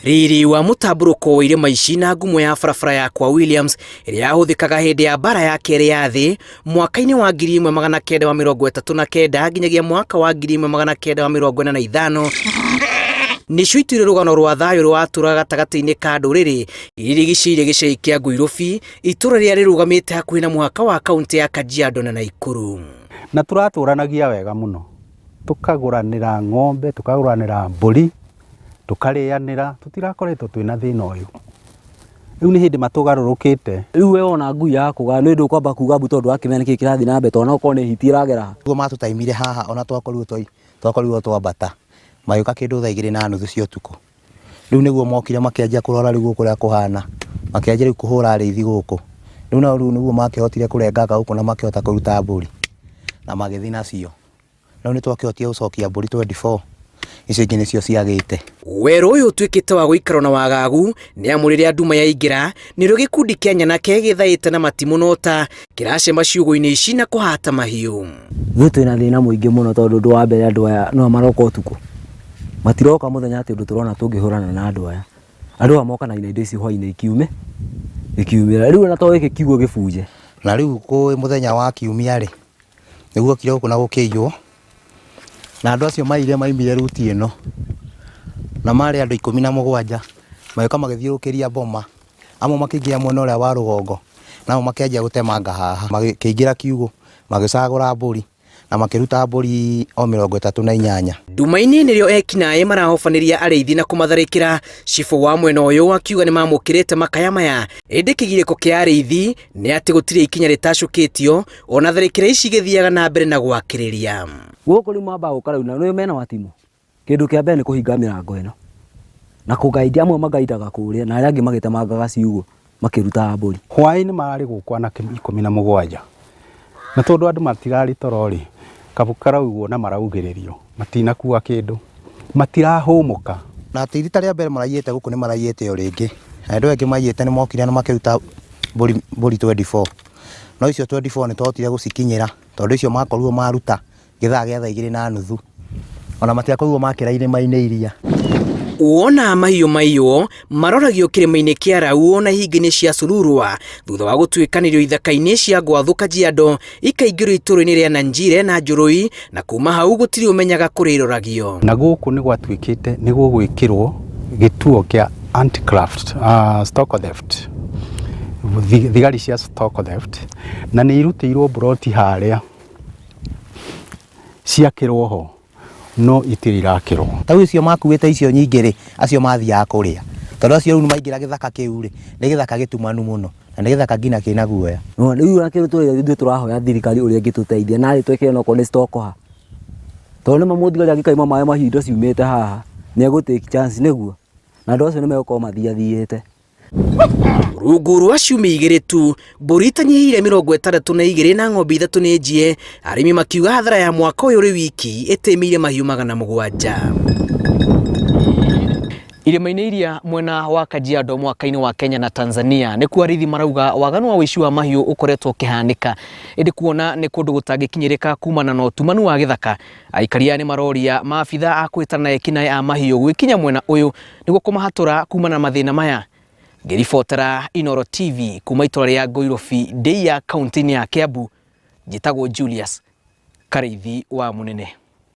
Riri wa mũtambũrũko wa irĩma ici na ngumo ya barabara ya kwa Williams ĩrĩa yahũthĩkaga hĩndĩ ya mbara ya kerĩ ya thĩ mwaka-inĩ wa 1939 nginyagia mwaka wa 1945 nĩcio ituire rũgano rwa thayũ rwatũraga gatagatĩ-inĩ ka ndũrĩrĩ irigicĩirie gĩcagi kĩa Ngũirũbi, itũra rĩrĩa rĩrũgamĩte hakuhĩ na mũhaka wa kaunti ya Kajiado na Naikuru. Na tũratũranagia wega mũno, tũkagũranĩra ng'ombe, tũkagũranĩra mbũri, tũkarĩanĩra, tũtirakoretwo twĩna thĩna ũyũ. Rĩu nĩ hĩndĩ matũgarũrũkĩte. Rĩu we wona ngui yakũga nĩ ndũkwamba kuga mbu tondũ wakĩmenya nĩkĩ kĩrathiĩ na mbere tondũ no ũkorwo nĩ hiti ĩragera ha. Nĩguo matũtaimire haha ona twakorirwo twakorirwo twambata magĩũka kĩndũ thaa igĩrĩ na nuthu cia ũtukũ. Rĩu nĩguo mokire makĩanjia kũrora rĩu gũkũ ũrĩa kũhana, makĩanjia rĩu kũhũra arĩithi gũkũ. Rĩu nao rĩu nĩguo makĩhotire kũrenganga gũkũ na makĩhota kũruta mbũri na magĩthiĩ nacio. Rĩu nĩ twakĩhotire gũcokia mbũri 24, icio ingĩ nĩcio ciagĩte. Werũ ũyũ ũtuĩkĩte wa gũikarwo na wagagu nĩ amu rĩrĩa nduma yaingĩra nĩrĩo gĩkundi kĩa nyanake gĩthaĩte na matimũ na ũta kĩracema ciugũ-inĩ ici na kũhata mahiũ. Ithuĩ twĩna thĩna mũingĩ mũno tondũ ũndũ wa mbere andũ aya no maroka ũtukũ. Matiroka mũthenya atĩ ũndũ tũrona tũngĩhũrana na andũ aya. Andũ aya mokanagia na indo ici hwainĩ ikiume, ikiumĩra. Rĩu ona to gĩkĩ kiugũ gĩbunje. Na rĩu kwĩ mũthenya wa kiumia rĩ, nĩ guokire gũkũ na gũkĩiywo, na andũ acio maiyire maumire ruti ĩno, na marĩ andũ 17, magĩũka magĩthiũrũrũkĩria boma, amwe makĩingĩra mwena ũrĩa wa rũgongo, na amwe makĩanjia gũtemanga haha, makĩingĩra kiugũ, magĩcagũra mbũri. na makĩruta mbũri o 38. Nduma-inĩ nĩrĩo ekinaĩ marahobanĩria arĩithi na kũmatharĩkĩra. Cibũ wa mwena ũyũ akiuga nĩmamũkĩrĩte makaya maya, ĩndĩ kĩgirĩko kĩa arĩithi nĩ atĩ gũtirĩ ikinya rĩtacũkĩtio ona tharĩkĩra ici igĩthiaga na mbere na gwakĩrĩria. Gũkũ rĩu mambaga gũka rĩu na nĩũĩ mena matimũ. Kĩndũ kĩa mbere nĩ kũhinga mĩrango ĩno na kũgaindia, amwe magaindaga kũrĩa na arĩa angĩ magĩtemangaga ciugũ makĩrutaga mbũri. Hwaĩ-inĩ mararĩ gũkũ anake 17 na tondũ andũ matirarĩ toro rĩ, kabu karaugwo na maraugĩrĩrio matinakua kĩndũ, matirahũmũka. Na ti rita rĩa mbere maraiyĩte gũkũ nĩ maraiyĩte o rĩngĩ, na andũ angĩ maiyĩte nĩ mokire na makĩruta mbũri mbũri 24, no icio 24 nĩ twahotire gũcikinyĩra tondũ icio makorirwo maruta gĩthaa gĩa thaa 2:30 ona matiakorirwo makĩra irĩma-inĩ iria. Wona mahiũ maiywo maroragio kĩrĩma-inĩ kĩa Rauo na ihinga-inĩ cia Sururwa thutha wa gũtuĩkanĩrio ithaka-inĩ cia Ngwathu Kajiado ikaingĩrio itũũra-inĩ rĩa Nanjire na Njũrũi na kuma hau gũtirĩ ũmenyaga kũrĩa iroragio. Na gũkũ nĩ gwatuĩkĩte nĩ gũgwĩkĩrwo gĩtuo kĩa anti-graft, stock theft, thigari cia stock theft, na nĩ irutĩirwo mburoti harĩa ciakĩrwo ho no itirĩ irakĩrwo. Ta rĩu icio makuĩte icio nyingĩ rĩ, acio mathiaga kũrĩa? Tondũ acio rĩu maingĩra gĩthaka kĩu rĩ, nĩ gĩthaka gĩtumanu mũno, na nĩ gĩthaka nginya kĩna guoya. Rĩu ona kĩndũ tũrĩa ithuĩ tũrahoya thirikari ũrĩa ĩngĩtũteithia narĩ twĩkĩre onokorwo nĩ stock ha. Tondũ nĩma mũthigari angĩkaima maĩ mahiũ indo ciumĩte haha, nĩ egũ take chance nĩguo? Na andũ acio nĩ megũkorwo mathiathiĩte. Rungu rwa ciumia igĩrĩ tu, mbũri itanyihĩire 62 na ng'ombe ithatũ nĩ njiye, arĩmi makiuga hathara ya mwaka ũyũ ũrĩ wiki ĩtĩmĩire mahiũ 700. Irĩma-inĩ iria mwena wa Kajiado mwaka-inĩ wa Kenya na Tanzania nĩkuo arĩithi marauga waganu wa ũici wa mahiũ ũkoretwo ũkĩhanĩka, ĩndĩ kuona nĩ kũndũ gũtangĩkinyĩrĩka kumana na ũtumanu wa gĩthaka, aikari aya nĩ maroria maabitha a kũhĩtana na ekinaĩ a mahiũ gwĩkinya mwena ũyũ nĩguo kũmahatũra kumana na mathĩna maya. Ngĩribotera Inooro TV kuma itũra rĩa Ngũirũbi, Ndeiya, kaunti-inĩ ya Kiambu, njĩtagwo Julius Karĩithi wa Mũnene.